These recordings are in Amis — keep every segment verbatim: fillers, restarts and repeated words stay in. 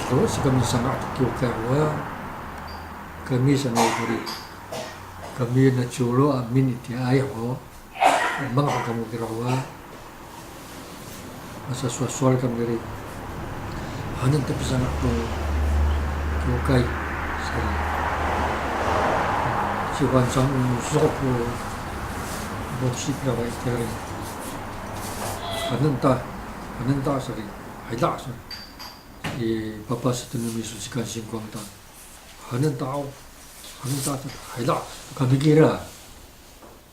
To, sa kami sanga' to kiwkay wa, kami sanay kori. Kami na colo a min itiyaay ho, mang ho kamo kira wa, masasowasowal kami ri. Hanen ta pisanga' to kiwkay, sa, ci Wan Sang o moso' ko boksi kira wa itira ri. Hanen ta, hanen ta sa ri, hayda sa ri. I papa sato no miso ci Kansingkwang ta. Hanen ta o, hanen ta, hayda, kami kira.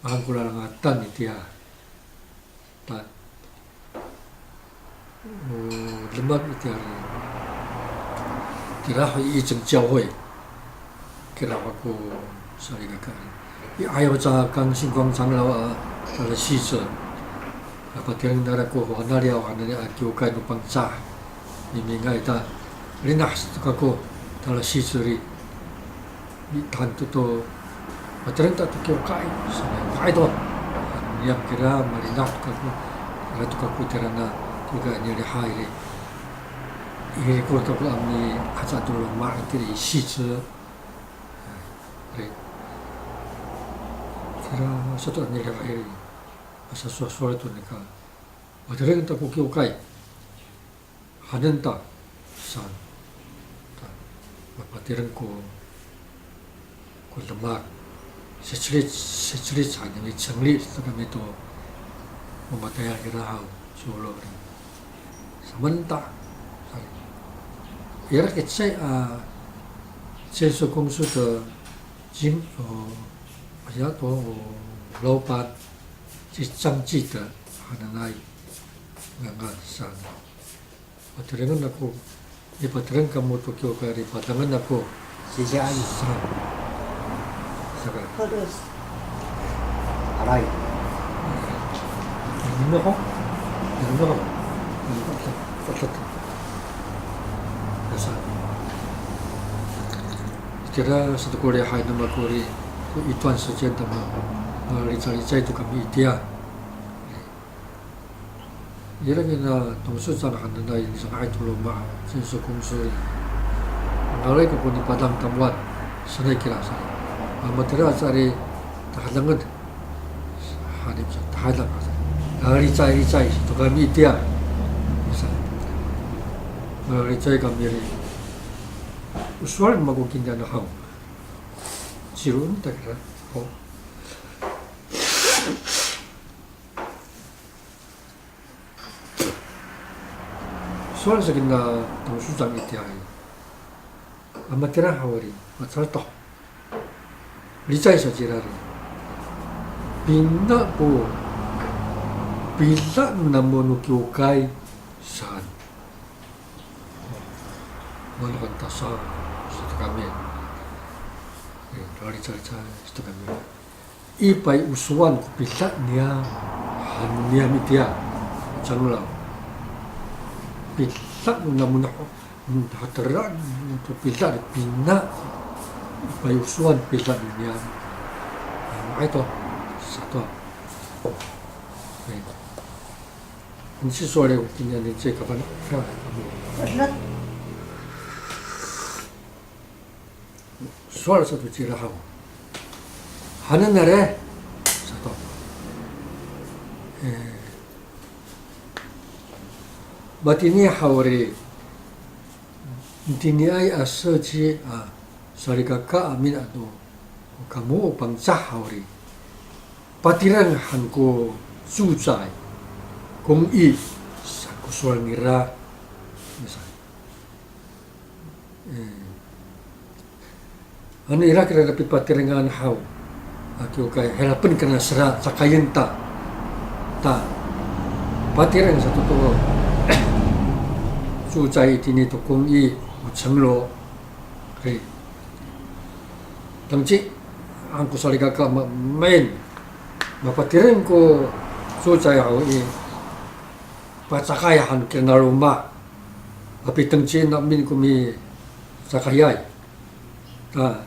Mahaen ko lalangatan itiya. Ta, o, demak itiya ri. Kira ho i 正教会. Kira ho ko salikaka. I ayaw ca Kansingkwang 长老 a, tala sici. A patireng nira ko, o, hanaliyaw, hanaliyaw a kiwkay no Pangcah. Mimingay ta, linah to kako, tala sici ri. Mitahan to to, patireng ta to kiwkay, sanay to. Niyam kira, malinah to kako, ira to kako tirana, kiwkay nilihay ri. Iri ko kako a mihaca to loma' itira i sici. Ri. Kira sato a nilihay ri. Masasowasowal to nika. Patireng ta ko kiwkay. Hanen ta, san. Ta, mapatireng ko, ko demak. Secilit, secilit sa, nini 成立 to kami to. Mamatayal kira haw, solo ri. Saman ta, sa. Ira kecay a, 建设公司的经, o, aya to, o, 老板, ci 张记德 hananay. Ngangan san. Patirengen ako, i patireng kamo to kiwkay ri, padangen ako. Sisian. Sa. Saka. Aray. Nino ho. Nino ho. Nasa. Itira sato ko lihay no mako ri, ko 一段时间 tama, a, licalicay to kami itiya. Ira kina 董事长 hananay, nisanga'ay to loma', 建设公司. Nangalay kako nipadang tamowan, sanay kira sa. A, matira sa ri, tahadangen. Hanip sa, tahadangen sa. A, licay, licay, to kami itiya. Sa. A, licay kami ri. O sowal mako kinian haw. Ciroen ta kira. Ho. Sowal sa kina 董事长 itiyaay. A matira haw ri, macal to. Licay sa cira ri. Pina ko, pila namo no kiwkay saan. Manokan ta sa, sato kami. E, licaylicay sato kami. Ipay o sowal ko pila niyam, han niyam itiya, 长老. Pila no namo no, hmm, hatira to pila, pina. Ipay o sowal pila niyam. Ay to, sato. E. Ano ci sowal ko kinian i cekafana. Sowal sato cira haw. Hanen nira sato. E, matini haw ri, matiniay a seci a salikaka amin ato kamo o Pangcah haw ri. Patireng han ko 住宅, 公寓, sa ko sowal nira. Sa. E. Ano ira kira pipatirengan haw. A kiwkay, hirapen kira sera, cakayen ta. Ta. Patireng sato to. 住宅 itini to 公寓, o 层楼. Ri. Tangci, han ko salikaka ma, main. Mapatireng ko 住宅 haw i, pacakay han kira loma'. Mapitengci amin ko micakayay. Ta,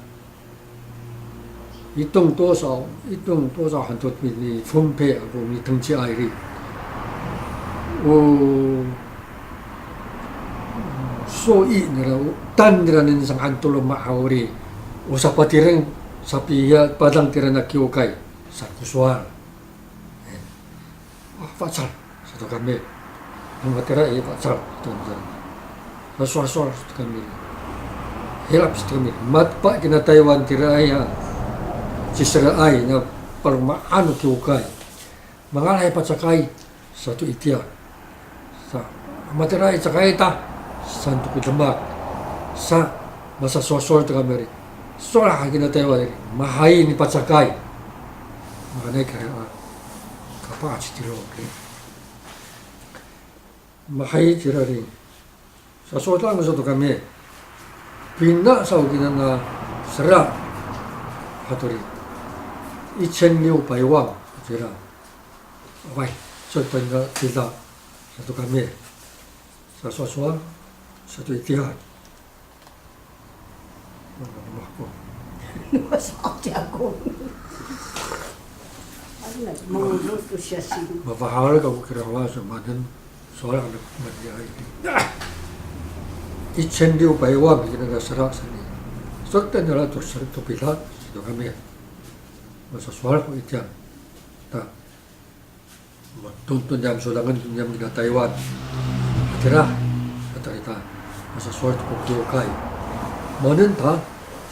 itong tosa, itong tosa han to mi, mi 分配 ako mitengciay ri. O, so'i nira, o tan nira nin sanga'an to loma' haw ri, o sapatireng, sapiya padang tira na kiwkay, saan ko sowal. E, a, facal sato kami. Matira i facal sato kami. Sasowasowal sato kami. Hilap sato kami. Matepa kina Taywan tiraay a ciseraay na paloma'an no kiwkay. Manga'ay pacakay sato itiya. Sa, matiraay cakay ta, saan to ko demak. Sa, masasowasowal to kami ri. Sowal han kina Taywan ri, mahaen i pacakay. Mahaenay kira a, kapa'aci tiro, okay. Mahaen kira ri. Sasowal han sato kami. Pina saw kina na sera hato ri. 一千六百万 kira. Awaay, so tanggal tila sato kami. Sasowasowal sato itiya. Ano, ano ko. Ano, sa ako. Ano, mangolo to siya sino. Mapahaw kako kira wa sa maden. Sowal han matiya i. 一千六百万 kina na sera saan i. So tanggal to sera to pila sato kami. Masasowal ko itiya. Ta. Matonton niyam sodangen niyam kina Taywan. Hatira, hatira ita. Masasowal to ko kiwkay. Maanen ta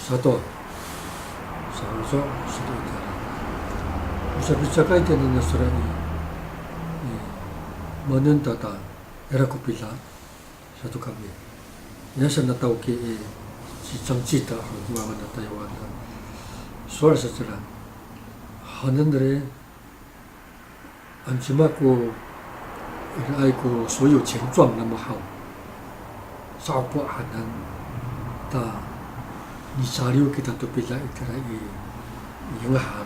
sato. Sa, sa, sato ita. O sapicakay tiya na sera i. I, maanen ta ta. Ira ko pila sato kami. Ya sa na tawki i, ci Cangci ta, ko mama na Taywan. Sowal sa cira. Hanen ri, ano cima ko, iraay ko 所有权状 namo haw. Sa'opo hanen ta, nicaliw kita to pila itira i, i 银行.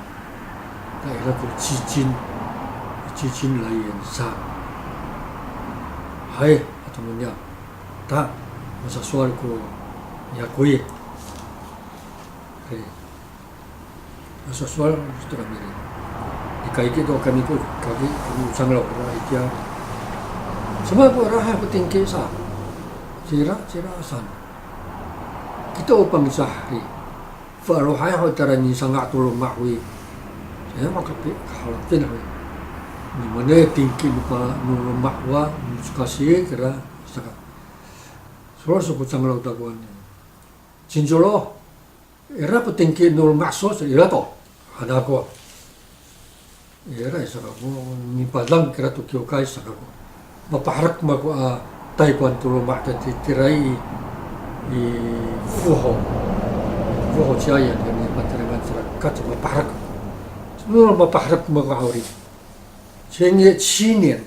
Ta ira ko 基金, 基金来源 sa. Hay, ato no niya. Ta, masasowal ko niya ko i. Hay. Masasowal sato kami ri. Ikaiki to kami ko, kami, kami o canglaw kora itiya. Cima ko ira han ko tingki sa. Cira, cira saan. Kita o Pangcah ri. Falohay ho tara nisanga' to loma' ho i. Saya makapi, kahalapin ho i. Nimanay tingki no pa, no loma' wa, no cokasi kira, saka. Sowal sa ko canglaw takowan i. Cinjolo. Ira ko tingki no loma' so, ira to. Han ako. Ira i saka ko, nipadang kira to kiwkay saka ko. Mapaherek mako a taykowan to loma' tatiray i, i foho. Foho ciyayan kami patirengan saka kaca mapaherek. Saka mapaherek mako a ori. 千叶七年.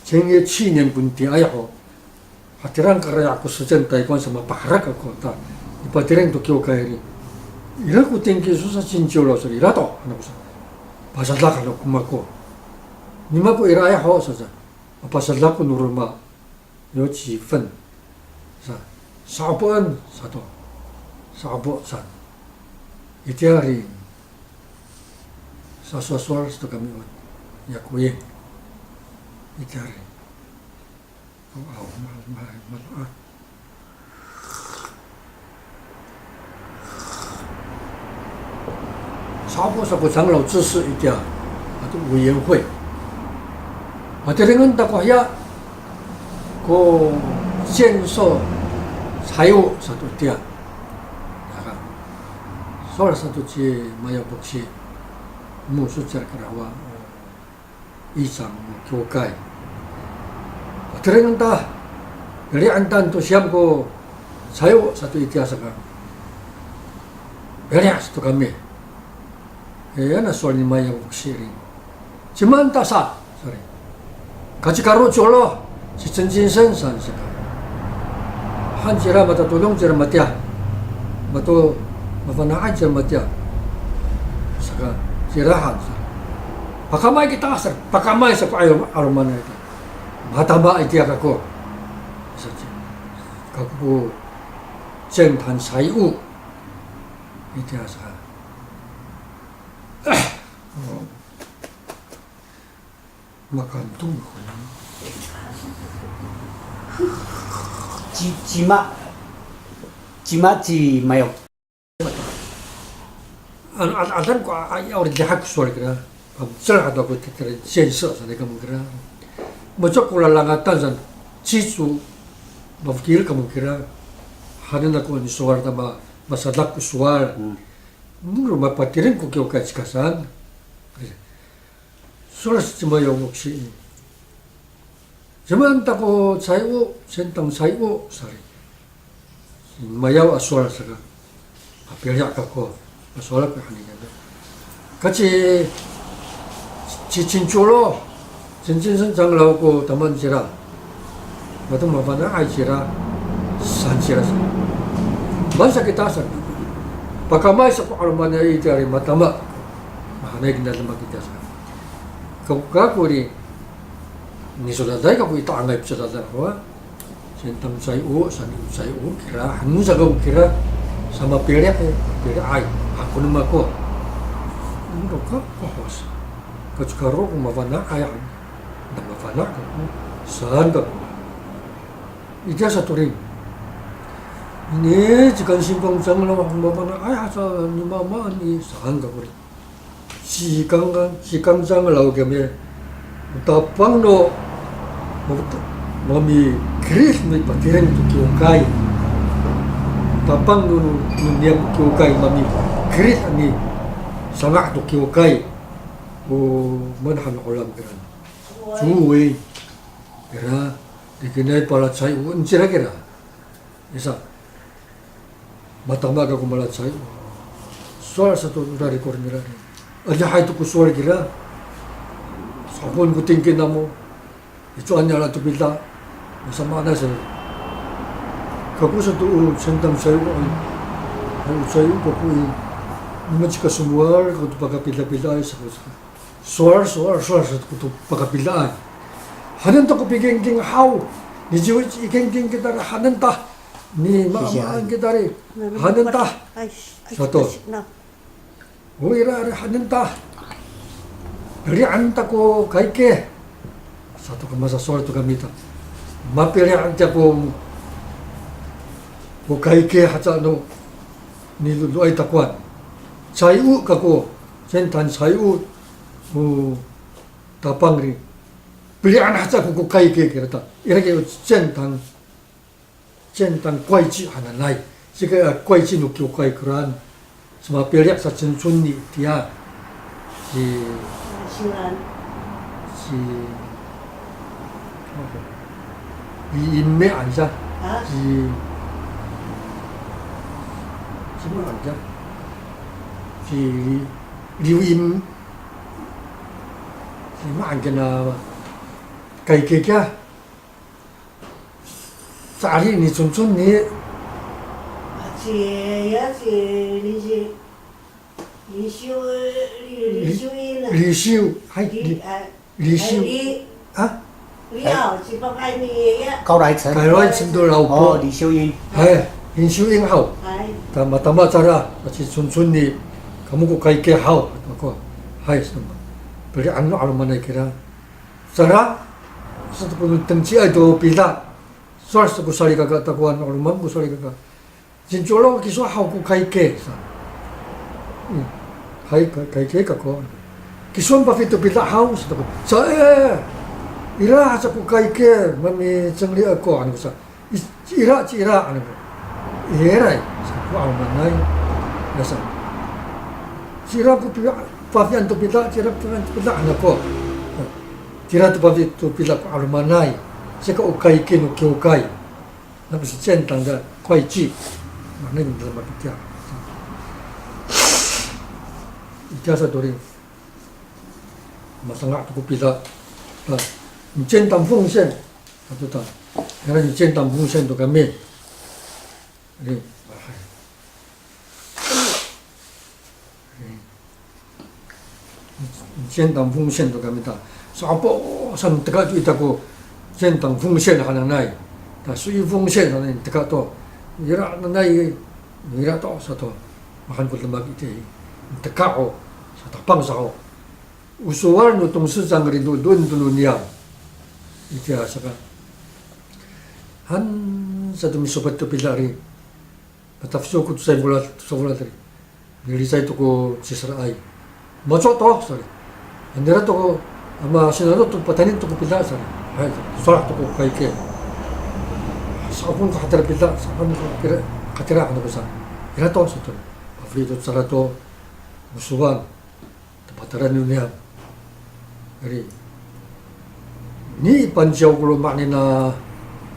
千叶七年 ko nitiyaay ho. Hatiraan kira ko 市政 taykowan sa mapaherek ako ta. Nipatireng to kiwkay ri. Ira ko tingki so sa cinjolo sa ira to. Han ako sa. Pasadak han ako mako. Nima ko iraay ho sa sa. Pasadak ko no roma. Yo ci fen. Sa. Sa'opoen sato. Sa'opo sa. Itiya ri. Sasowasowal sato kami o niya ko i. Itiya ri. O, aw, ma, ma, ma, a. Sa'opo sa ko 长老执事 itiya, ato 委员会. Matirengen ta ko hiya, ko 建设财务 sato itiya. Saka, sowal sato ci Maya Boksi, mo so cira kira wa, o, 议长 no kiwkay. Matirengen ta, pili'en ta to siyam ko 财务 sato itiya saka. Pili' sato kami. E, yana sowal ni Maya Boksi ri. Cimaan ta sa, sowal ri. Kacikaro colo, ci 陈金生 saan saka. Han cira matatodong cira matiya. Mato mafana'ay cira matiya. Saka, cira han sa. Pakamay kita sa, pakamay sa ko 'alo, 'alomanay ita. Matama itiya kako. Sa ci, kako ko 政坛财务. Itiya sa. O. Makantong ko na. Ci, cima, cima ci Mayaw. Ano, a, adaan ko a, a, ya, ora dihak ko sowal kira. Pamcel ato ko titira cense sanay kamo kira. Maco ko lalangatan san, cicu, mafokil kamo kira. Hanen ako ni sowal ta ma, masadak ko sowal. Hmm. Maro mapatireng ko kiwkay cikasan. Sowal sa ci Mayaw mo kisi i. Cima han ta ko cayo, Centang cayo, saan. Mayaw a sowal saka. Mapili' kako. Masowal ako hani kami. Ka ci, ci Cincolo, Cincin Centang law ko taman cira. Mato mafana'ay cira, saan cira sa. Maan sa kita sa. Pakamay sa ko 'alomanay itiya i matama. Mahaenay kina demak itiya sa. Kako, kako ri, nisodaday kako i ta'angay pisodadan hawa. Centang cayo, saan i cayo kira, hanen sa kako kira, sa mapili' i, mapili'ay, ako no mako. Endo kako hawa sa. Kacikaro ko mafana'ay, han. Enda mafana' kako, saan kako. Itiya sato ri. Ini, ci Kansingpang cang no mako mafana'ay, haca ni mama ni, saan kako ri. Ci Kang, ci Kang cang law kami, tapang no, mami, kirid mipatireng to kiwkay. Tapang no, no, no niyam kiwkay, mami, kirid a misanga' to kiwkay. O, maan han olam kira. Cowi. Kira, tikinay palacay, o, encira kira. Isa. Matama kako malacay. Sowal sato rari ko nira. Adihay to ko sowal kira. Sapon ko tingki namo. Icowanan to pida. Samaanay sa. Kako sato o Centang cayo, ay. Ay, o cayo kako i. Nima cika somowal kako to pakapidapida ay sa ko sa. Sowal, sowal, sowal sato ko to pakapidaay. Hanen ta ko pikingking haw. Ni ciwi i kingking kita ri hanen ta. Ni maamaan kita ri hanen ta. Sato. O ira ri hanen ta. Pili'en ta ko kayki. Sato ka masasowal to kami ta. Mapili'en tiya ko, ko kayki haca no. Nidodoay takowan. Cayo kako. Centang cayo. O tapang ri. Pili'en haca ko ko kayki kira ta. Ira ko Centang, Centang 会计 hananay. Cika, a, 会计 no kiwkay koraan. Sa mapili' sa cincon ni tiya. Ci, ci, Li Inmi anca. A? Ci, cima anca. Ci Li, Liw Im, cima anca na kayki kiya. Sa'ali ni concon ni. A, ci, ya, ci, li, ci, li siw, li, li siw ina. Li siw, hay, li, li, a, li siw. Hay, li. Ha? Li aw, ci pakay ni, ya. 高来成。高来成的老婆。哦，李秀英。Hay, 林秀英 haw. Hay. Tama, tama cara, ci concon ni, kamo ko kayki haw, ako. Hay, sama. Pili'en no 'alomanay kira. Cara, sato ko no tengciay to pida. Sowal sato ko salikaka takowan, 'aloman ko salikaka. Cincolo, kiso haw ko kayki, sa. Hmm. Hay, ka-, kayki kako. Kiso pafeli to pida haw, sato ko. Sa, e, ira haca ko kayki, mamicengli ako, ano ko sa. I, ci ira, ci ira, ano ko. Iray, sa ko 'alomanay. Ya sa. Ci ira ko pi-, pafelian to pida, ci ira pafelian to pida, ano ko. Ci ira to pafeli to pida ko 'alomanay. Saka o kayki no kiwkay. Nako si Centang 的会计. Mana ini dalam itiya. Itiya sato ri. Masanga' to ko pida. Ta, ni Centang 奉献. Ato ta. Yana ni Centang 奉献 to kami. Ri. Ahay. Ri. Ni Centang 奉献 to kami ta. Sa'opo sa miteka to ita ko Centang 奉献 hananay. Ta 十一奉献 hananay miteka to. Ira hananay, ira to sato. Mahaen ko demak itiya i. Miteka ho. Satapang sa ho. O sowal no 董事长 ri dodoen to no niyam. Itiya saka. Han Sato misopad to pida ri. Matafesiw ko to safolad, safolad ri. Milicay to ko ciseraay. Macowa to, saan ri. Ano ira to ko, ama sinano to patanin to ko pida, saan ri. Hay, sowal to ko kaike. Sa'opo ko hatira pida, sa'opo ko hatira, hatira han ako sa. Ira to, sato. Pafeli to cara to, o sowal. Tapataran no niyam. Ri. Ni panciyaw ko loma' nina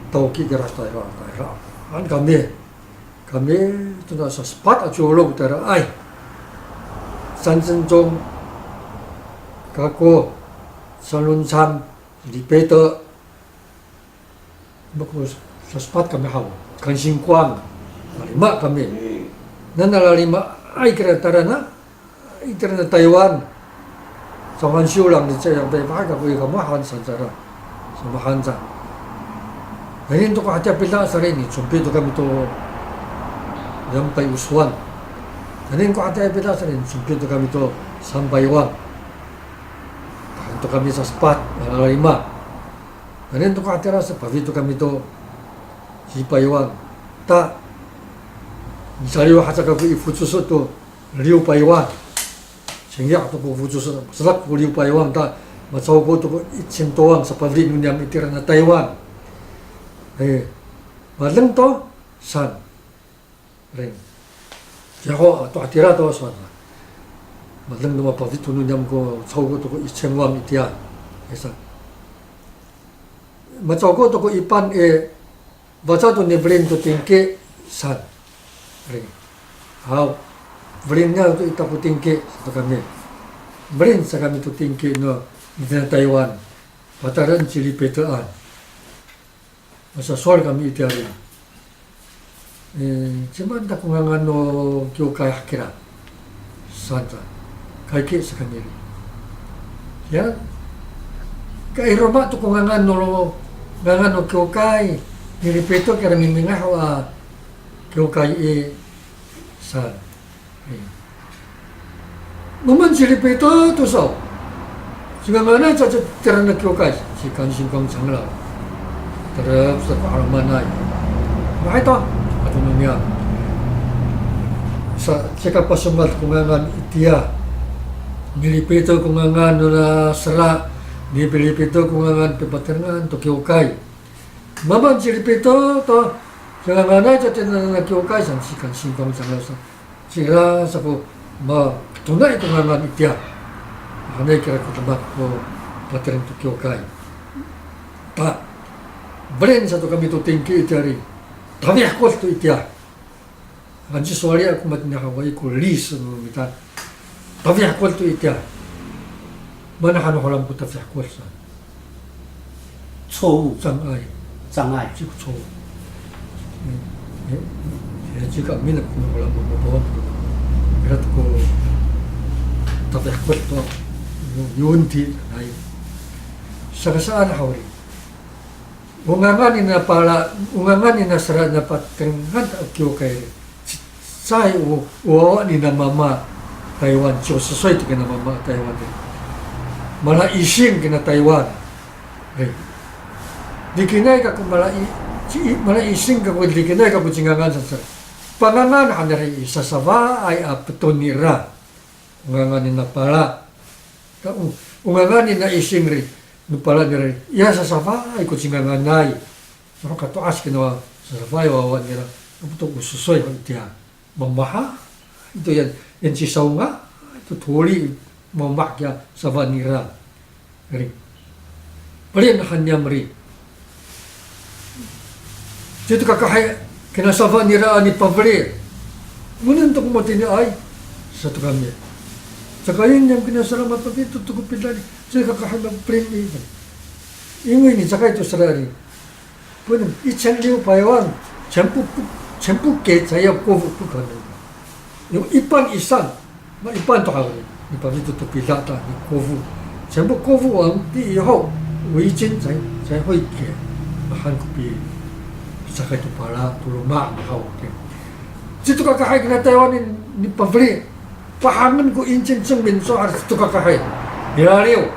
tawki kira sa tayra, tayra. An kami. Kami tona sasepat a ciwlo ko tayraay. San Cen Cong, kako, San Lon Can, Li Pete, Mako sasepat kami haw, Kan Singkowang, lalima kami. Hmm. Nana lalimaay kira tayra na, itira na Taywan. Sa Wan Siwlang ni Cayang Paypay kako i kamo han san cara. Sa mahan sa. Nani to ko hatiya pida saan ri, ni cumpi to kami to 两百五十万. Nani ko hatiya pida saan ri, ni cumpi to kami to 三百万. Tahan to kami sasepat, lalima. Nani to ko hatira sa, pafeli to kami to 一百万. Ta, misaliw haca kako i focoso to 六百万. Singya' to ko focoso, maselak ko 六百万, ta, macawko to ko 一千多万 sa pafeli no niyam itira na Taywan. E, madeng to, san. Ring. Kiya ho, to hatira to sowal. Madeng no mapafeli to no niyam ko cawko to ko 一千万 itiya. Esa. Macawko to ko 一半 i, faca to nifelin to tingki, saan. Ring. Haw. Felin niya to ita ko tingki, sato kami. Felin sa kami to tingki no, itira na Taywan. Patayraen ci Li Pete an. Masasowal kami itiya ri. E, cima ta ko ngangan no kiwkay hakira. Saan ta. Kaiki sa kami ri. Ya, kairoma to ko ngangan no, ngangan no kiwkay. Ni Li Pete kira mimingah a kiwkay i, saan. Mamaan ci Li Pete to saw. Cinganganay caay tira na kiwkay, ci Kan Singkowang 长老. Terep sa ko 'alomanay. Mahaen to, ato no niyam. Sa, cika pasongal ko ngangan itiya. Ni Li Pete ko ngangan nona sera, ni Li Pete ko ngangan pipaterengan to kiwkay. Mamaan ci Li Pete to, cinganganay caay tira na kiwkay saan ci Kan Singkowang 长老 sa. Cira sa ko matonay ko ngangan itiya. Hanay kira ko demak ko patireng to kiwkay. Ta, felin sato kami to tingki itiya ri. Tafihkol to itiya. Anci sowal ako matini hawaay ko 历史 no mita. Tafihkol to itiya. Mana han no Holam ko tafihkol sa. 错误。障碍。障碍。这个错误。嗯，也，也这个没那个了，我，我，我，给他这个，他的，有，有问题，哎。Saka saan haw ri. O ngangan nina pala, o ngangan nina sera na paterengan to kiwkay ri. Cecay o, o wawa nina mama Taywan, 九十岁 to kina mama Taywan ri. Mala ising kina Taywan. Ri. Dikinay kako mala i, ci, i, mala ising kako dikinay kako cingangan saan sa. Pangangan han ri i sasafaay a peton nira. O ngangan nina pala. Ta o, o ngangan nina ising ri, no pala nira, iya sasafaay ko cinganganay. Sa kato'as kina sasafaay wawa nira, apo to o sosoy ho itiya. Mamaha, ito yan, yan ci Sawnga, ito toli, mamaha kiya safa nira. Ri. Felin han niyam ri. Cito kakahay, kina safa nira a nipafeli. Monen to ko matiniay, sato kami. Caka i niyam kina sera mapafeli to, to ko pida ri. Cito kakahay mafelin i. Ingay ni caka ito sera ri. Monen, 一千六百万，全部不，全部给，才要过户，不可能的。有一半以上 那一半都还会，你把这个都比较大，你过户，全部过户完毕以后，违金才，才会给，那还可比，才可以多巴拉，多罗马，好，OK。Cito kakahay kina Taywan ni, ni pafeli, pahangen ko 印鉴证明 sowal cito kakahay. Milaliw.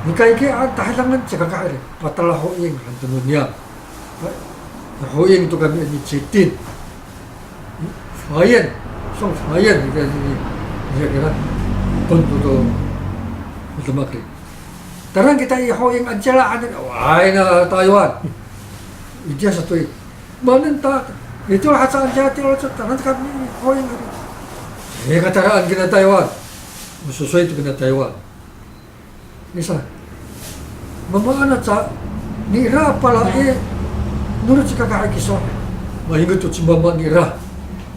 Nikay ki a tahadangan cito kakahay, patalahoing han to no niyam. Hoing to kami ni Citin. Fayen, song Fayen, nika ni, nika kira, ton to to, to makri. Tarang kita i Hoing ancela, ano, ay na Taywan. Itiya sato i. Manen ta, ito haca ancela, ito haca, tarang kami i Hoing. E, kataraan kina Taywan. Masosoy to kina Taywan. Misa, mamaan aca, nira pala i, nora cikakahay kiso. Mainged to ci mama nira.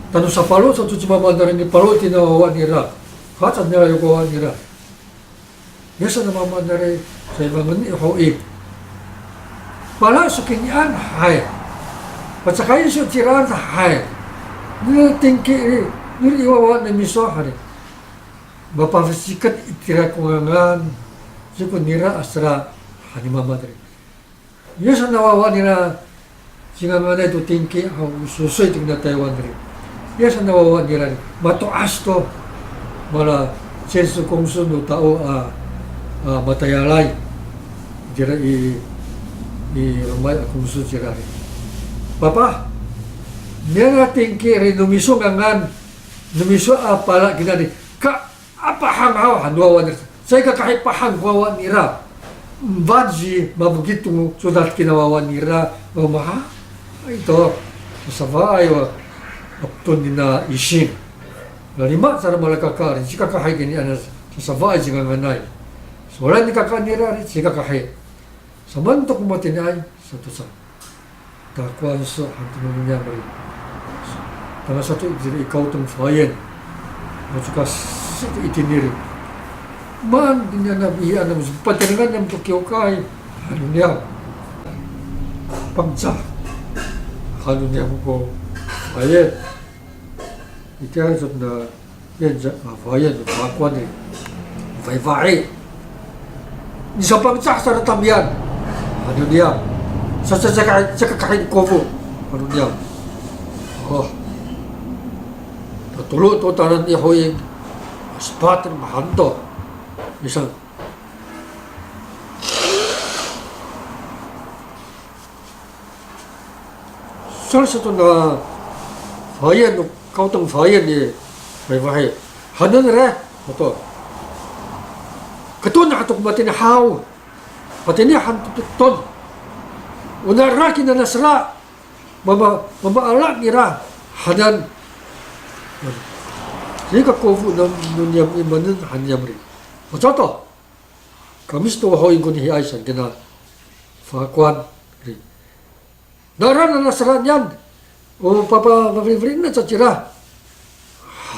Tano sapalo sato ci mama nira, nipalo tina wawa nira. Haca nira yo ko wawa nira. Yasa na mama nira, sa imangen i Hoing. Pala so kinian, hay. Pacakayen so ciraan, hay. Nira tingki i, nira i wawa na miso, hari. Mapafesiket itira ko ngangan, siko nira asera, hani mama tiri. Yasa na wawa nira, cinganganay to tingki, haw, sosoy to kina Taywan tiri. Yasa na wawa nira, mato'as to, mala, 建设公司 no tao a, a, matayalay. Tira i, i, romay a 公司 tira ri. Papa, nira tingki ri no miso ngangan, no miso a pala kina ri, ka, a pahang haw han wawa nira. Caay ka kahi pahang ko wawa nira. Mban si mafokit to codad kina wawa nira. Mamaha, ito, sasafaay wa, apton nina ising. Lalima cara malakaka ri, cikakahay kini ana sasafaay cinganganay. Sowal ni kaka nira ri, cikakahay. Samaan to ko matiniay, sato sa. Takowan so han to no niyam ri. Tangasa to itira i Kawteng Fayen. Mocokasi to itini ri. Maan tini a napihian namo, patirengan namo to kiwkay. Han no niyam. Pangcah. Han no niyam ko Fayen. Itiya sato na Yan sa, a, Fayen, Fakowan i, fa'ifa'i. Ni sa Pangcah sa na tamiyan. Ano niya? Sa, sa, sa, sa kakahin kofo. Ano niya? O. Tatolo to tanan i Hoing. Sepat mahaen to. Misang. Sowal sato na Fayen, Kawteng Fayen i, fa'ifa'i. Hanen ira, hato. Keton hato ko matini haw. Matini han to keton. Ona ra kina nasera. Mama, mamaala nira hanen. Nika kofo no, no niyam i, manen han niyam ri. Macoto. Kami sato Hoing konihiay saan kina Fakowan ri. Nara na nasera niyan. O papa, mafelifelien aca cira.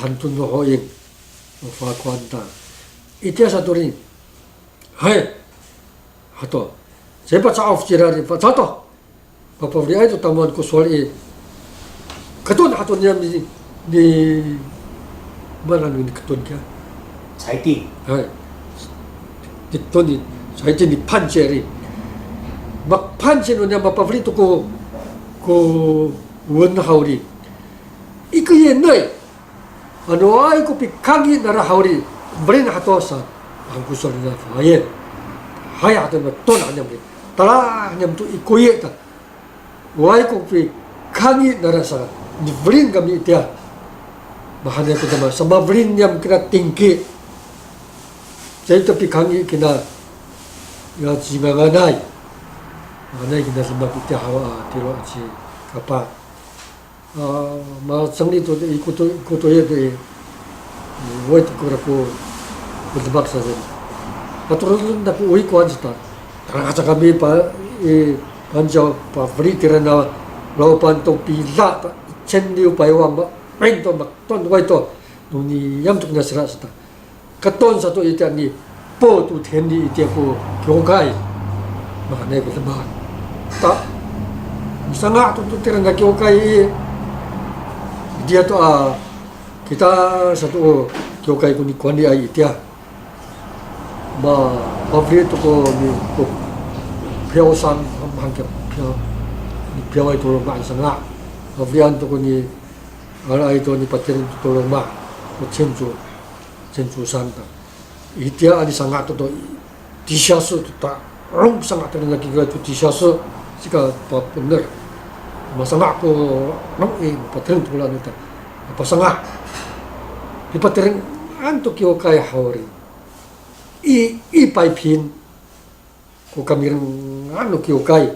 Han to no Hoing. O Fakowan ta. Itiya sato ri. Hay. Hato. Caay paca'of cira ri, pacato. Papafeliay to tamowan ko sowal i. Keton hato niyam ni, ni, mana ni keton kiya? Caytin. Hay. Ni keton ni, caytin ni panceri. Mak panceri no niyam mapafeli to ko, ko wen haw ri. Ikoye noy. Ano awaay ko pikangi nara haw ri, felin hato sa, han ko sowal nina Fayen. Hay hato na to na niyam ri. Tala niyam to ikoye ta. Awaay ko pikangi nara sa, nifelin kami itiya. Mahaenay ko tama, sa mafelin niyam kina tingki. Caay to pikangi kina, ya cinganganay. Mahaenay kina sa mapitiya haw a tiro aci kapa. A, macengli to, i koto, i kotoye to i, awaay to kora ko, ko demak sa saan. Patoroden ta ko, oy, kowan sa ta. Tangasa kami pa, i, Pangcah, pafeli tira na, laopan to pila ta, 一千六百万 ma, main to, maton, awaay to, no niyam to kina sera sa ta. Keton sato itiya ni, po to tiheni itiya ko kiwkay. Mahaenay ko demak. Ta, misanga' to to tira na kiwkay i. Itiya to a, kita sato o kiwkay ko ni 管理 ay itiya. Ma, pafeli to ko ni, ko 票商, mahaen kiya 票, ni 票 ay to loma' sanga'. Pafelian to ko ni, alaay to ni patireng to loma'. Ko 建筑. 建筑商 ta. Itiya a misanga' to to, 地下室 to ta, rong sanga' to na kiwkay to 地下室, sika papener. Masanga' ko, no, i, mapatireng to kola nita. Mapasanga'. Mipatireng han to kiwkay haw ri. I, i paypin. Ko kamirengan no kiwkay.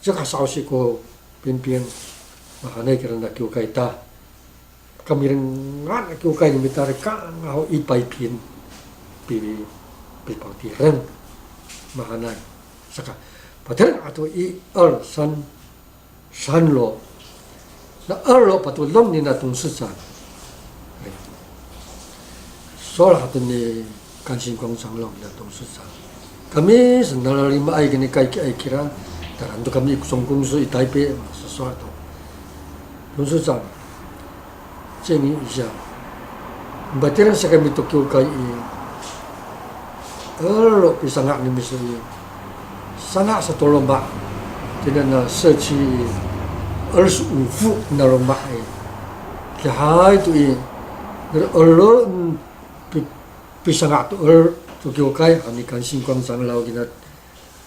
Saka sa'osi ko pingping. Mahaenay kirana kiwkay ta. Kamirengan a kiwkay no mita ri, kanga'ay i paypin pi, pipatireng. Mahaenay. Saka, patireng ato i, 二, 三, 三楼. Na 二楼 patodong nina 董事长. Sowal hato ni 甘兴光长老 nina 董事长. Kami sa nalalimaay kini kaykiay kira, taran to kami i 总公司 i Taypi, sowal to. 董事长, 建议一下. Mapatireng sa kami to kiwkay i, 二楼 pisanga' no miso i, sanga' sato loma', tini na 社区 i, 二十五户 na loma' i. Kihay to i, 二楼 pi, pisanga' to 二, to kiwkay, han ni 甘兴光长老 kina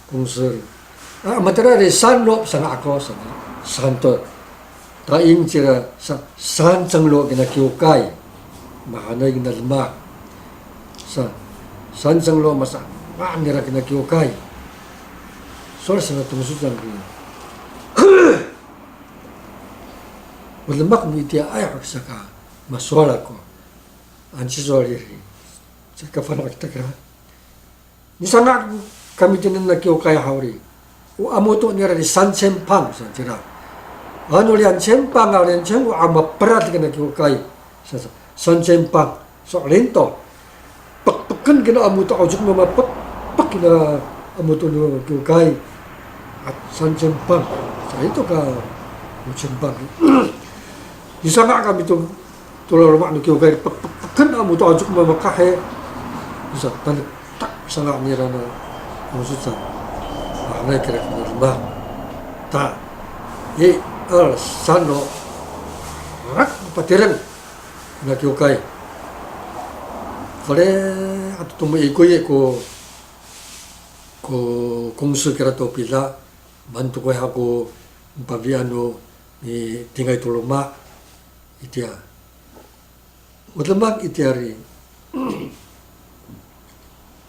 公司. A, matira ri 三楼 pisanga' ako, 三, 三 to. Taing cira sa, 三层楼 kina kiwkay. Mahaenay kina demak. Sa, 三层楼 masanga' nira kina kiwkay. Sowal sa na 董事长 kina. O demak no itiyaay ho saka masowal ako. Anci sowal iri. Saka fana' kita kira. Nisanga' kami tini na kiwkay haw ri. O amoto nira ri 三千 pang sa cira. Ano 两千 pang a 两千 o a maperad kina kiwkay. Sa, sa, 三千 pang. So'elin to. Pekpeken kina amoto, a, ojok mamapekpek kina amoto no kiwkay. A, 三千 pang. Sa ito ka 五千 pang. Nisanga' kami to to laloma' no kiwkay, pek, pek, peken amoto, a, ojok mamakahi. Sa, tanetak sanga' nira na 董事长. Mahaenay kira kina demak. Ta, i, 二, 三 no. Rak patireng na kiwkay. Kore, ato tomo ikoy ko, ko 公司 kira to pila, maan to ko ha ko pabian no nitingay to loma'. Itiya. O demak itiya ri.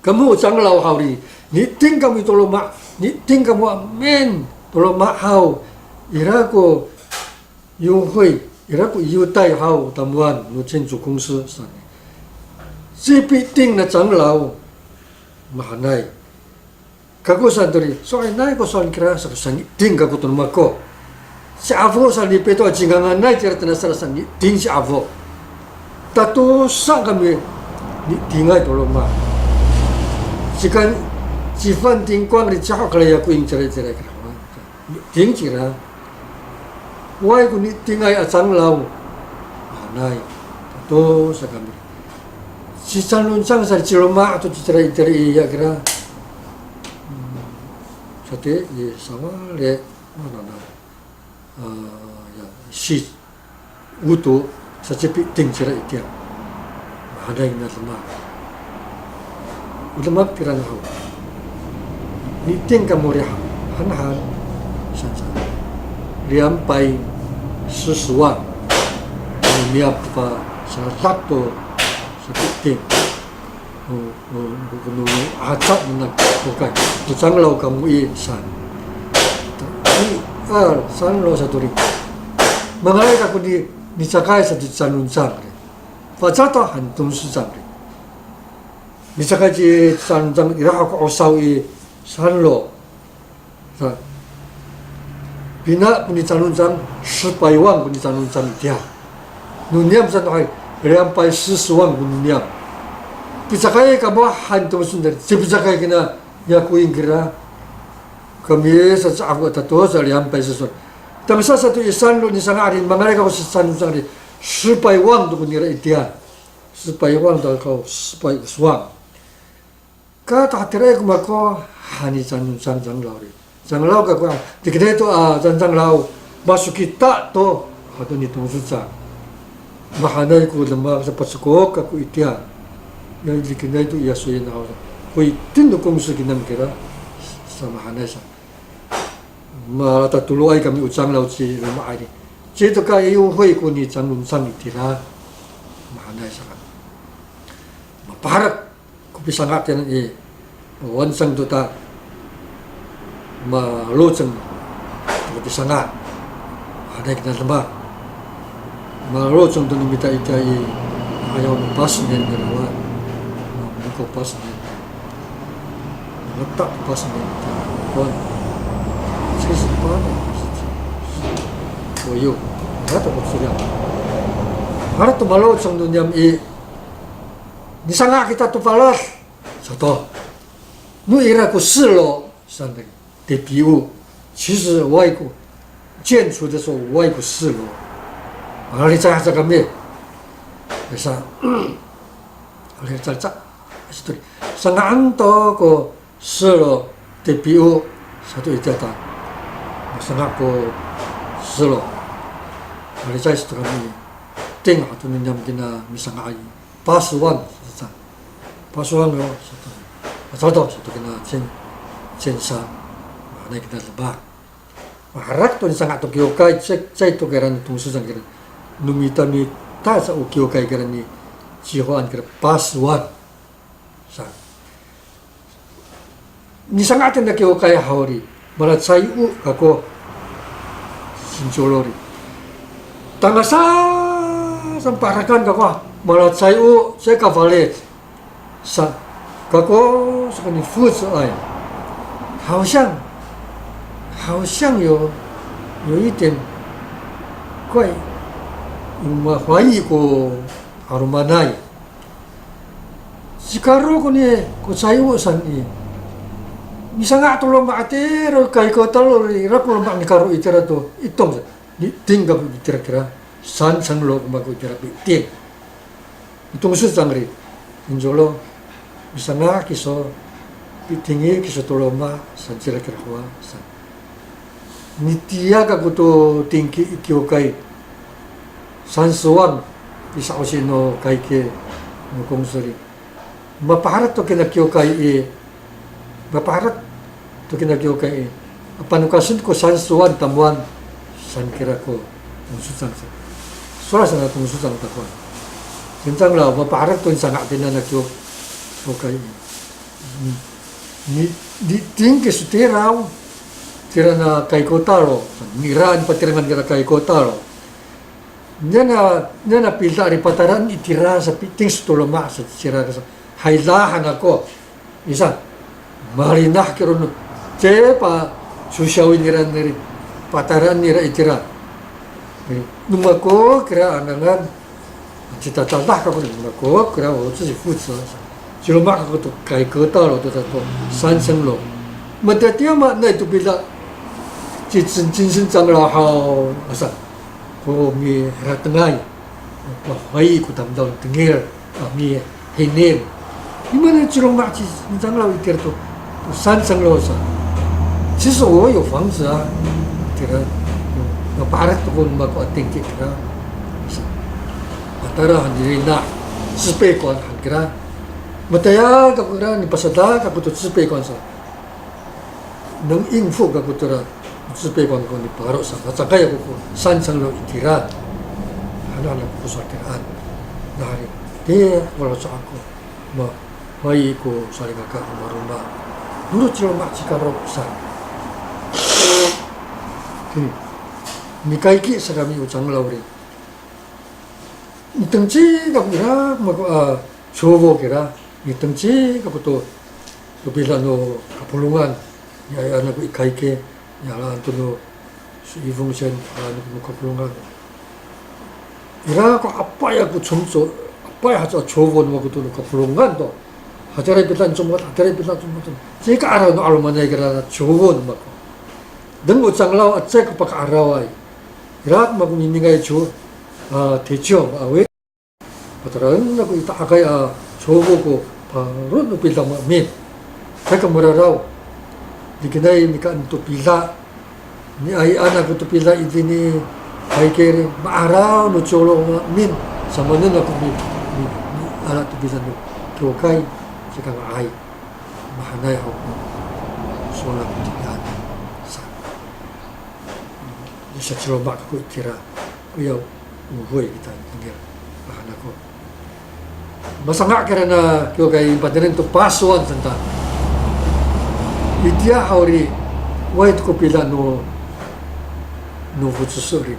Kamo 长老 haw ri, niting kamo to loma', niting kamo amin to loma' haw, ira ko 优惠, ira ko 优待 haw tamowan no 建筑公司 saan. Cipiting na 长老, mahaenay. Kako saan to ri, so'elinay ko sowal kira, saka sangiting kako to no mako. Ci Afo saan, ni Pito a cinganganay cira tana saan, sangiting ci Afo. Tatosa kami nitingay to loma'. Cika, ci Fan Tingkwang ri, caho kala yakoing cira, cira kira. Niting cira. Awaay ko nitingay a 长老. Anay. Tatosa kami. Ci Canloncang sa ci loma' to cira itira i, ya kira. Hmm. Sati, i sawali, mana na. A, ya, si, uto, sa cipiting cira itiya. Mahaenay na demak. O demak tiraan haw. Niting kamo ri han, han, han, saan sa. 两百四十万. Niyam pa sa lato sa cipiting. O, o, o, no, aca na kiwkay. O 长老 kamo i saan. I, a, 长老 sato ri. Mangalay kako ni, nicakay sato ci Canloncang ri. Faca to han 董事长 ri. Nicakay ci Canloncang ira ho ko 'osaw i 长老. Sa, pina ko ni Canloncang, 十百万 ko ni Canloncang itiya. No niyam saan to hay, 两百四十万 ko no niyam. Picakay kamo han 董事长, cipicakay kina yakoing kira. Kami sa caho tatosa 两百四十万. Tangasa sato i 长老 nisanga' ri, mangalay kako ci Canloncang ri, 十百万 to ko nira itiya. 十百万 to ko 十万. Ka tahatiraay ko mako, han ni Canloncang 长老 ri. 长老 kako, a, likinay to, a, 长, 长老, maso kita to, hato ni 董事长. Mahaenay ko demak sa, pacekok kako itiya. Ya likinay to iya soyna haw. Ko itini no 公司 kinam kira, sa mahaenay sa. Malatatoloay kami o cangraw ci loma' ini. Cito ka 友会 ko ni Cangrong cang itira. Mahaenay saka. Mapaherek ko pisanga' tiya i, o wancang to ta, maloceng to ko pisanga'. Mahaenay kina demak. Maloceng to no mita itiya i, ayaw no pasnen kira wa. Mako pasnen. Mata pasnen kira wa. Sisi pa na. Oyo. Mata ko suriya. Harato maloceng no niyam i, nisanga' kita to palad sato. No ira ko 四楼 saan, T P O. 其实 awaay ko, 建筑的时候 awaay ko 四楼. Malicay sa kami. Sa, malicay sa. Sanga'en to ko 四楼 T P O sato itiya ta. Masanga' ko 四楼. Malicay sato kami. Ting hato no niyam kina misanga'ay. 八十万 sa. 八十万 yo sato. Sato, sato kina 建, 建商. Mahaenay kina demak. Maherek to nisanga' to kiwkay, caay, caay to kira ni 董事长 kira. No mita mita sa o kiwkay kira ni Cihoan kira 八十万 sa. Nisanga' to na kiwkay haw ri, malacay o kako, Sincolo ri. Tangasa, sa paherakan kako, malacay o, caay ka falic sa kako, saka ni 负责ay. 好像, 好像有, 有一点怪, yung ma-, 怀疑 ko 'alomanay. Ci Karo ko ni, ko cayo saan i, misanga' to loma' itira, kaikota lo ira ko loma' ni Karo itira to, itong sa. Niting kako itira kira, 三层楼 ko mako itira piting. Itong sa cangra, Sincolo, misanga' kiso, pitingi kiso to loma' saan cira kira kowa saan. Nitiya kako to tingki i kiwkay, 三十万 pisa'osi no kayki no kongsol i. Mapaherek to kina kiwkay i, mapaherek to kina kiwkay i, panokasen ko 三十万 tamowan saan kira ko 董事长 sa. Sowal sa na 董事长 takowan. Saan cangra, mapaherek to nisanga' tina na kiw-, kiwkay i. Ni, niting kiso tira, tira na kaikota lo. Nira nipatirengan kira kaikota lo. Niya na, niya na pida ri pataraan itira sa piting sa to loma' sa cira sa. Hay da han ako. Isa, malinah kira no. Caay pa sosiyawin nira niri. Pataraan nira itira. Eh, no mako kira anangan. Citatadah kako no mako kira, o, 自己负责. Ciloma' kako to kaikota lo to, to 三层楼. Matatiya maanay to pida. Ci Cen-, centang cangra haw, asa ko miharatengay. Mafahi ko tamdaw tengil, a, mihinil. Imaanay ciloma' ci, centang cangra itira to, to 三层楼 sa. 其实我有房子啊, itira, mapaherek to ko no mako a tingki kira. Sa, matara han nira na, 自备款 han kira. Matayal kako kira, nipasadak kako to 自备款 sa. 能应付 kako tora 自备款 ko niparo sa, nacakay ako ko 三层楼 itira. Hanaw han ako ko satiraan. Nahari, tiya ko laca' ako. Mafahi ko salikaka a maroma. Noro ciloma' ci Karo sa. Hmm. Mikayki sa kami o cangra ri. Nitengci kako ira, mako, a, cowo kira. Nitengci kako to, to pida no kapolongan. Niay, anak ko i kayki, niyalaan to no, so ifong sen, anak no kapolongan. Ira ko apay ako comco, apay haca cowo no mako to no kapolongan to. Hatiraay pida comco, hatiraay pida comco. Cika araw no 'alomanay kira cowo no mako. Deng o cangra, a, caay ko paka'araway. Ira ko mako mimingay co, a, 铁锹, a, awi. Patireng ako i ta'akay a cowo ko paro no pida maemin. Caay ka mararaw. Nikinay nikaen to pida. Niay anak to pida itini, kayki ri, ma'araw no colo maemin. Samaanen ako mi, mi, miala to pida no kiwkay, caay ka nga'ay. Mahaenay haw ko sowal ako tini sa. Saciloma' kako itira, koya o hoy kita nira, han ako. Masanga' kira na kiwkay patireng to pasowan saan ta. Itiya haw ri, awaay to ko pida no, no focoso ri.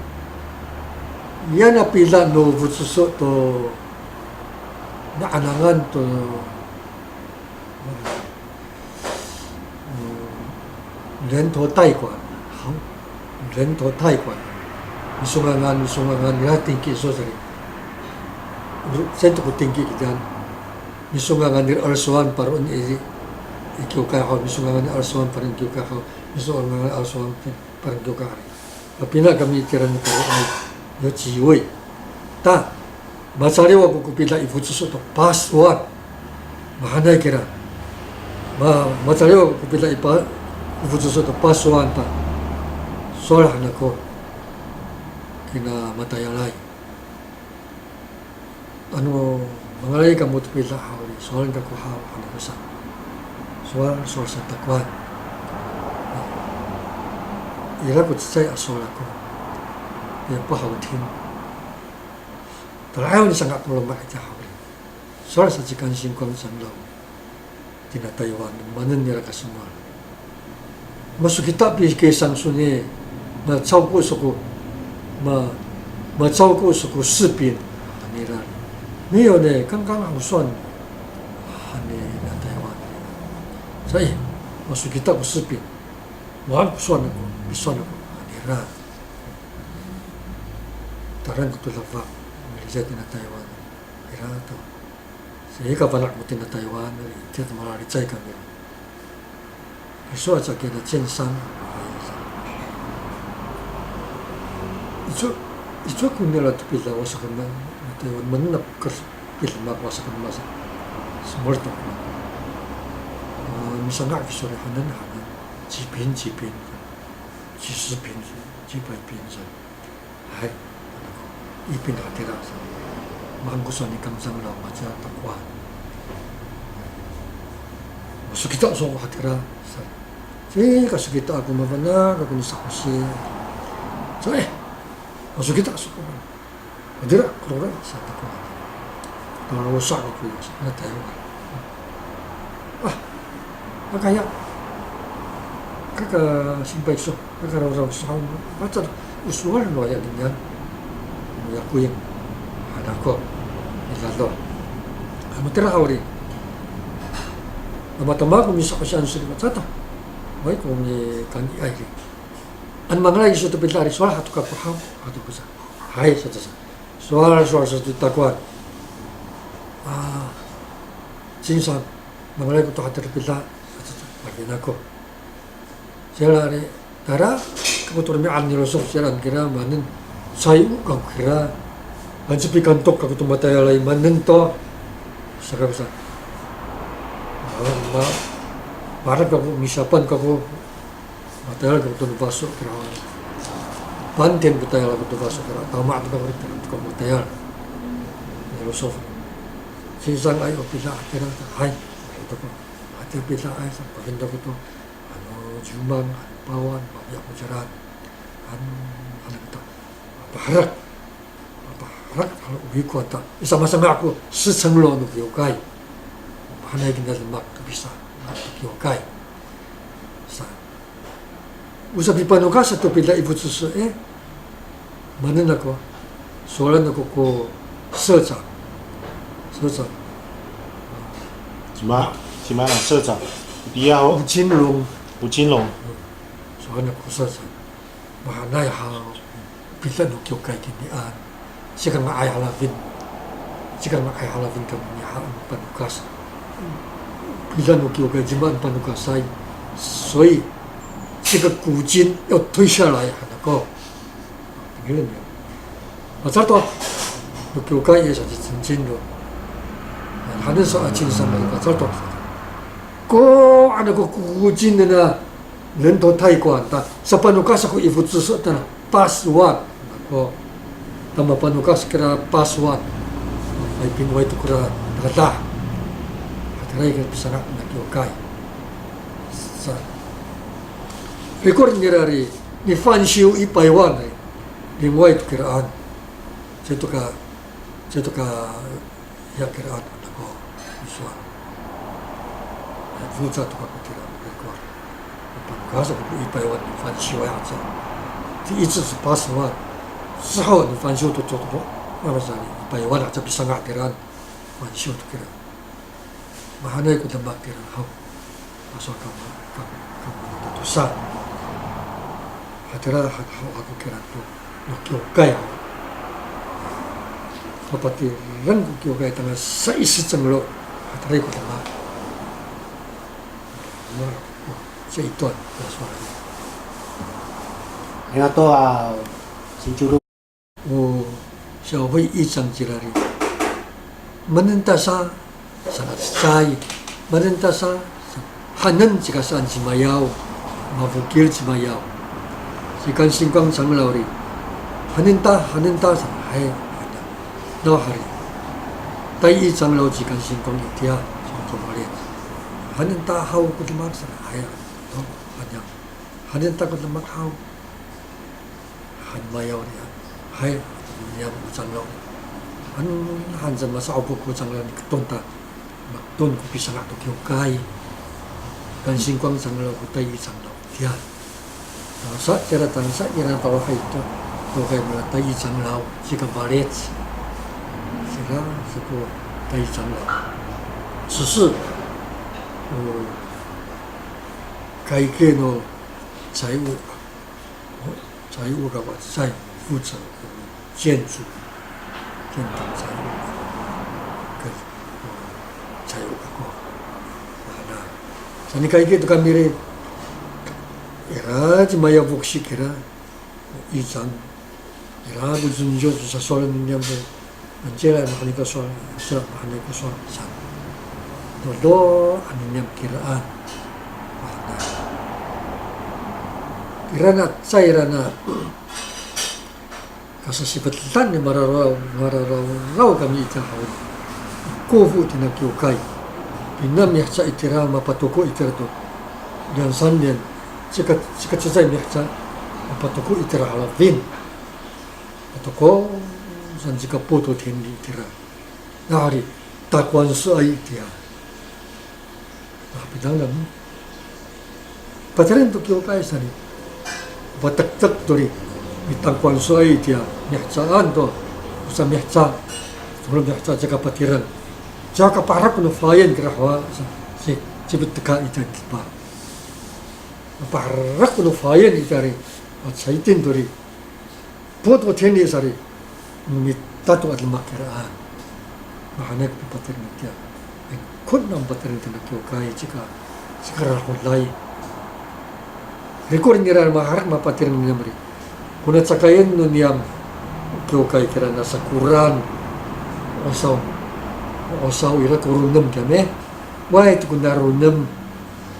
Iya na pida no focoso to na'anangan to 人头贷款, haw, 人头贷款. Misongangan, misongangan nira tingki iso saan. Saan to ko tingki kitiyan. Misongangan nira 二十万 paroen i, i kiwkay haw, misongangan nira 二十万 paroen i kiwkay haw, misongangan nira 二十万 paroen i kiwkay haw. Mapina' kami itira ni paroay, yo ciwoy. Ta, macaliw ako ko pida i focoso to pasowan. Mahaenay kira. Ma, macaliw ako ko pida i pa, i focoso to pasowan ta. Sowal han ako kina matayalay. Ano mangalay kamo to pida haw ri, sowalen kako haw han ako sa. Sowal, sowal sa takowan. Ira ko cecay a sowal ako. Ya, 不好听. Tala ayaw nisanga' ko loma' itiya haw ri. Sowal sa ci 甘心观长老 tina Taywan, maanen nira ka somowal. Maso kita pikisang soni, macawko soko, ma, macawko soko 柿饼 han nira. 没有呢，刚刚好算 han nira Taywan. Sa i, maso kita ko 柿饼, 我还不算 ako, 不算 ako han nira. Tayra to lafak, milicay tina Taywan. Ira to. Sa i, kafana' ko tina Taywan, itiya to malalicay kami. Iso aca kina 建商. Ico, ico ko nira to pida o sakanay, Taywan, maanen a ko pida mako a sakanay sa. Somowal to. A, misanga' kiso ri hanan, hanan. 几坪, 几坪, 几十坪, 几百坪 sa. Hay, ano ko, ipin hatira sa. Maan ko sowal ni 观长老 maca takowan. Masokita so hatira sa. Saka sokita ako, mafana' kako nisakosi. Sa, eh, masokita so ko. Hatira, korora sa takowan. Talosa' kako ya, sa, na Taywan. A, makaya, kaka simpay kiso, kaka rawraw kiso haw, malecad o sowal no aya kinian, no yakoying han ako, i lalo. A, matira haw ri, a, matama ko misa'osian saan, malecad to, awaay ko mikanga'ay ri. Ano mangalay kiso to pida ri, sowal han to kako haw, han to ko sa. Hay, saan to sa. Sowal, sowal sa to takowan. A, 先生, mangalay ko to hatira pida, a, mafana' ako. Saka ri, tayra kako to romi'ad ni Losof, saan kira maanen, caay kako kira, anca pikantok kako to matayalay, maanen to, saka ko sa. Ma, ma, maherek kako, misapan kako, matayal kako to no faso kira. Pantin ko tayal kako to faso kira. Tama' to kako ri, tayal kako matayal. Ni Losof. 先生, ay, o pida hatira, hay. Ay, to ko. Hatira pida ay, sa, pafeli kako to. Ano, ciwmang, ano, pawan, mafiya ko cira. Ano, ano kita. Paherek. Paherek, ano, o ikowan ta. Isa masanga' ako, 十层楼 no kiwkay. Mahaenay kina demak to pisa, to kiwkay. Sa. O sapipanokas to pida i focoso i, maanen ako, sowalen ako ko 社长. 社长. Cima, cima 社长. Itiya ho. 吴金龙. 吴金龙. Sowalen ako ko 社长. Mahaenay haw, pida no kiwkay kinian. Cika nga'ay halafin. Cika nga'ay halafin kami niya han panokas. Pida no kiwkay, cima han panokasay. 所以这个古今要退下来 han ako. Tingil niya. Malecad to. No kiwkay i sa ci 陈金龙. Hanen sa a 金山 malecad to. Ko, ano ko 古今 na 人头贷款 ta, sapanokas ako i focoso tona, 八十万. Ako, ta mapanokas kira 八十万. Ay, pinoway to kora tadah. Hatiraay kira pisanga' na kiwkay. Sa, rikor nira ri, 你翻修一百万呢，另外一个人，这个，这个，也给他那个，你说，负责这个给他那个，把那个一百万你翻修一下子，第一次是八十万，之后你翻修都做不好，那么是一百万啊，这比上啊，给他翻修的给他。 Mahaenay ko demak kira haw. Paso kama, kama, kama tosa. Hatira ha, ha, ako kira to, no kiwkay haw. Papatireng ko kiwkay tangasa i sicenglo. Hatira ko demak. Ma, o, sa ito, paso. Ira to, a, sincuru. O, 小会议长 cira ri. Manentasa, saan a cecay. Manentasa, hanen cika saan cimayaw. Mafokil cimayaw. Ci Kansingkang 长老 ri. Hanenta, hanenta, saan, hay. Nawhani. 代议长老 ci Kansingkang itiya, saan to mali. Hanenta haw ko demak saan, hay. No, hanyang. Hanenta ko demak haw. Han mayaw niya. Hay, niyam ko 长老. Han, han sa masa'opo ko 长老 ni keton ta. Maketon ko pisanga' to kiwkay. Kansingkang 长老 ko 代议长老 tiya. Tangasa, tira tangasa, ira talohay to. Kiwkay mala 代议长老, sika falic. Sira, sako 代议长老. 只是, o, kaike no 财务 财务 ka fa'icay, 负责建筑, 建筑财务, 跟, 财务 kako. Ana, saan i kaike to kami ri, ira ci mayaw foksi kira, 议长, ira ko 准教 sasowal niyam to, Mancila, mahaenay ko sowal, sira mahaenay ko sowal, saan. Dodo, ano niyam kiraan. Mahaenay. Ira na, cecay ira na, kasasipetan ni mararaw, mararaw kami ita haw. Kofo tina kiwkay. Pina miheca itira, mapatoko itira to. Liyan san liyan, cika, cika cecay miheca, mapatoko itira halafin. Ato ko, saan cika 普渡典礼 itira. Nawhani, takowanan soay itiya. Nah, pinangan. Patireng to kiwkay saan i. Patektek to ri. Mitakowanan soay itiya. Mihecaan to. O sa miheca. Tolo miheca caka patireng. Caka paherek no fayen kira hawa. Sa, si, si beteka itiya kipa. Paherek no fayen itiya ri. Sa itin to ri. 普渡典礼 saan i, mita to a demak kiraan. Mahaenay ko pipatireng itiya. Ay, ko nano patireng tina kiwkay, cika, cika rahoday. Riko ri nira maherek mapatireng niyam ri. Kona cakayen no niyam kiwkay kira na sakoran. Osaw. Osaw ira ko ronem kiyami. Way to kona ronem.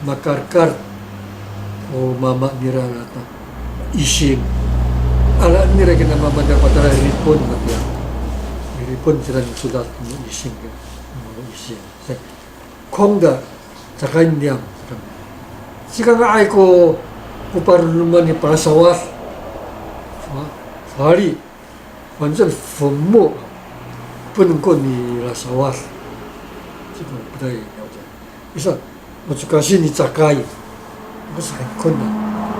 Makarkar ko mama nira ato ising. Ala nira kina mama nira patala Ripon matiya. Ripon cira ni codad no ising, no ising. Sa, kongda, caka niyam. Cika nga'ay ko, ko paronoman i palasawad. Fa, fali. 反正坟墓不能够你来烧啊，这个不太了解。Isa, mocokasi ni cakay. Ko sa, hay, kona.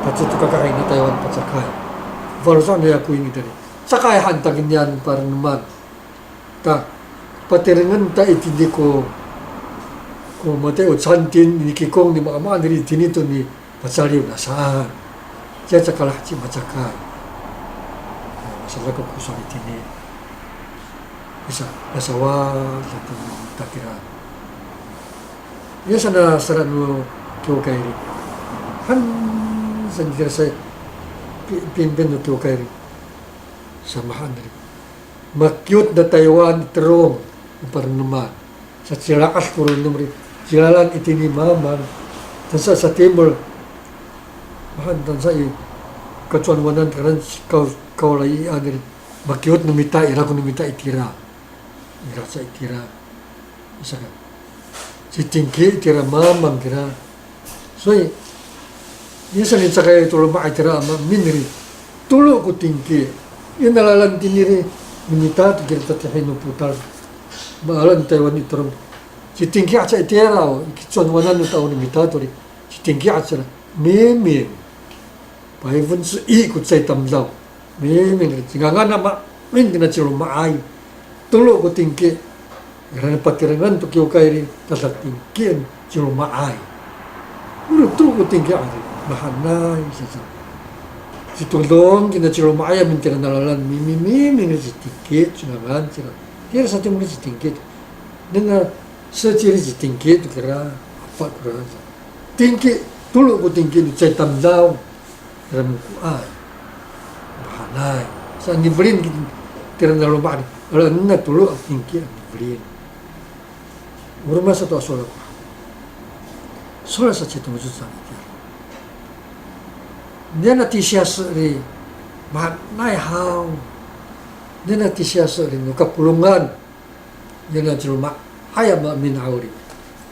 Taci to kakaay na Taywan pacakay. Faloco' no yakoing itini. Cakay han ta kinian paronoman. Ta, patirengen ta itini ko, ko matay o cantin, ni kikong ni maamaan diri itini to ni Pacaliw na saan. Ciya caka laheci macakay. Masadak ko sowal itini. Isa, masawad sa to takira. Iya sana sera no kiwkay ri. Han, sa nitira sa, pi-, pinpin no kiwkay ri. Samahan ri. Makiwot na Taywan i terong, o paronoman. Sa cila'ed ko ronem ri, cilalan itini mamang, tansa sa timol, mahan tansa i, kacowanan karan kaw, kawlay i anir, makiwot no mita ira ko no mita itira, ira sa itira, saka, citingki itira mamang kira, 所以, Inisan i cakay to loma' itira a maemin ri, tolo ko tingki. Ina lalan tini ri, no mita to kira tatihi no potal. Maalan Taywan i toro. Ci tingki aca itira o, i kicowanan no tao no mita to ri. Ci tingki aca ra, maemin. 百分之一 ko cecay tamdaw. Maemin ri, cingangan a maemin kina ci loma'ay. Tolo ko tingki. Ira ni patirengan to kiwkay ri, tada tingkien ci loma'ay. Ira tolo ko tingki ari, mahaenay sa sa. Citodong kina ci loma'ay a mitira na lalan, maemin, maemin ri ci tingki, cingangan cira. Tira sa timo ri ci tingki. Nena seci ri ci tingki to kira, apa kira sa. Tingki, tolo ko tingki no cecay tamdaw. Ira mikoay. Mahaenay. Sa nifelin kira na loma' ri. Ala nena tolo a tingki a nifelin. O roma sato a sowal ako. Sowal sa ci Tongcoco sa itira. Niyana tisiyase' ri mahaenay haw. Niyana tisiyase' ri no kapolongan. Niyana ci loma'ay a maemin haw ri.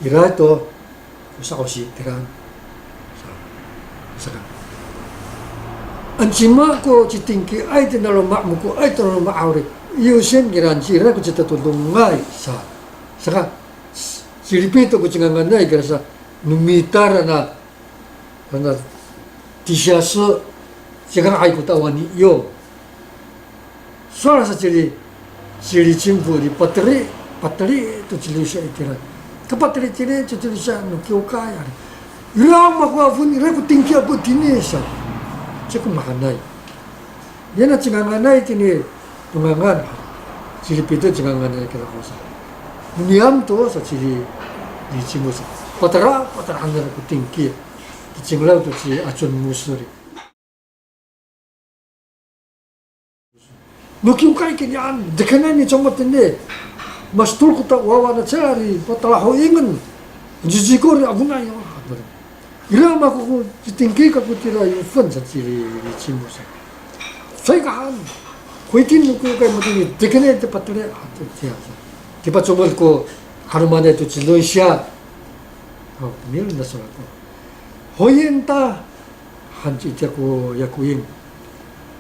Ira to, o sa'osi tiraan. Sa, saka. Ano cima ko ci tingkiay tina loma' mikoay tina loma' haw ri. Iyosin kiraan cira ko citatodongay sa. Saka, ci Lipito ko cinganganay kira sa, no mita ra na Kana tisiyase', cingangay ko ta'owan ni Iyo. Sowal sa cili, cili cimpo di pateli, pateli to cili sa itira. Kapateli cili, cili sa no kiwkay ari. Ira mako afon, ira ko tingki apo tini sa. Ciko mahaenay. Niyana cinganganay tini, tongangan. Cili Pito cinganganay kira ko sa. Niyam to sa cili, di cimo sa. Patara, patara hanira ko tingki. Kicinglaw to ci Acon Mosori. No kiwkay kinian, dekenay ni comot tini. Masetol ko ta wawa na cari, patalahoingen. Jijiko ri afonay, o. Ira mako ko, ci tingki kako tira ifen sa ciri, cimo sa. Caay ka han. Koitin no ko kay matini, dekenay to pateli, a, to tiya sa. Tipacomod ko, 'alomanay to ci Loysiya. O, milen na sowal to. Hoyen ta, han ci itiya ko yakoing.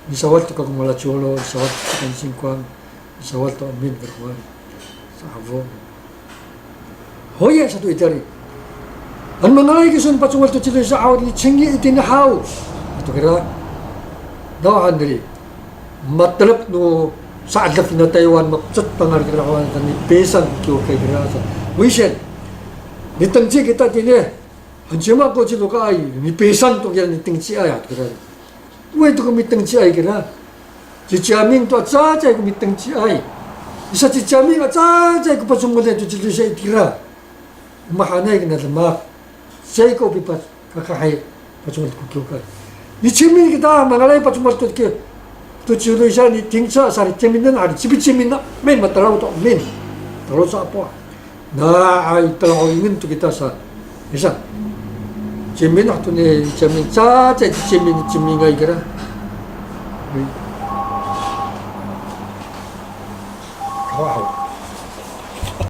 Nisawad to kako malacolo, nisawad to kako nisingkowan. Sawad to amin berhuan. Sa afo. Hoya sato itira. Ano mangalay kiso pacomod to ci Loysiya aw, nicengi itini haw. Ato kira. Daw han ri. Matelep no sa'adef na Taywan, mapecet pangal kira aw, nipisan kiwkay kira sa. Wisen. Nitengci kita tini. Ano cima ko ci Lokaay, nipisan to kira nitengciay, ato kira. Way to ko mitengciay kira. Ci Ciaming to a cacay ko mitengciay. Isa ci Ciaming a cacay ko pacomoday to ci Loysiya itira. Mahaenay kina demak. Caay ko pipa, kakahay, pacomod ko kiwkay. Ni Cimin kita, mangalay pacomod to ki, to ci Loysiya nitingca sa ri Ciminen ari, cibi Cimin na, min matalaw to, min. Talaw sa apo. Na, ay, talaw ingen to kita sa. Isa. Cimin ato ni, Cimin, cacay ci Cimin, Cimingay kira.